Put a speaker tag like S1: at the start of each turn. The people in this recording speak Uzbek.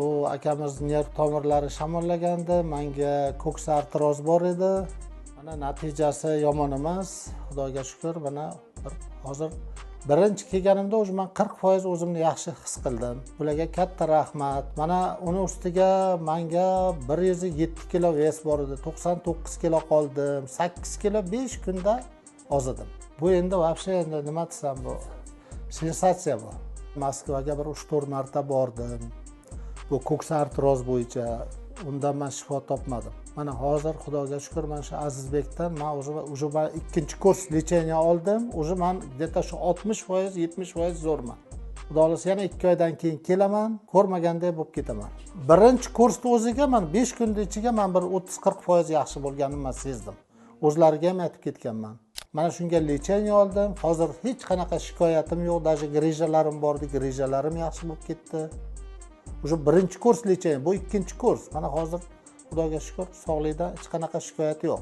S1: Bu akamiz nerv tomirlari shamollagandi, manga ko'ksi artroz bor edi. Mana natijasi yomon emas, Xudoga shukur. Mana bir hozir birinchi kelganimda уже man 40% o'zimni yaxshi his qildim. Bularga katta rahmat. Mana uni ustiga manga 107 kilo вес bor edi, 99 kilo qoldim, 8 kilo 5 kunda ozidim. Bu endi вообще, endi nima desam, bu sensatsiya bu. Moskvaga bir 3-4 marta bordim. Bu ko'ksi artroz bo'yicha undan man shifo topmadim. Mana hozir Xudoga shukur, mana shu Azizbekdan man уже man ikkinchi kurs лечение oldim. Уже man где-то shu 60%, 70% zo'rman. Xudo xohlasa, yana 2 oydan keyin kelaman, ko'rmaganday bo'lib ketaman. Birinchi kursni o'ziga man 5 kunni ichiga man bir 30-40% yaxshi bo'lganimni man sezdim. O'zlariga ham aytib ketganman. Mana shunga лечение oldim. Hozir hech qanaqa shikoyatim yo'q, даже грыжа larim bor edi, грыжа larim yaxshi bo'lib ketdi. Уже birinchi kurs лечение, bu ikkinchi kurs. Mana hozir Xudoga shukur, sog'likdan hech qanaqa shikoyat yo'q.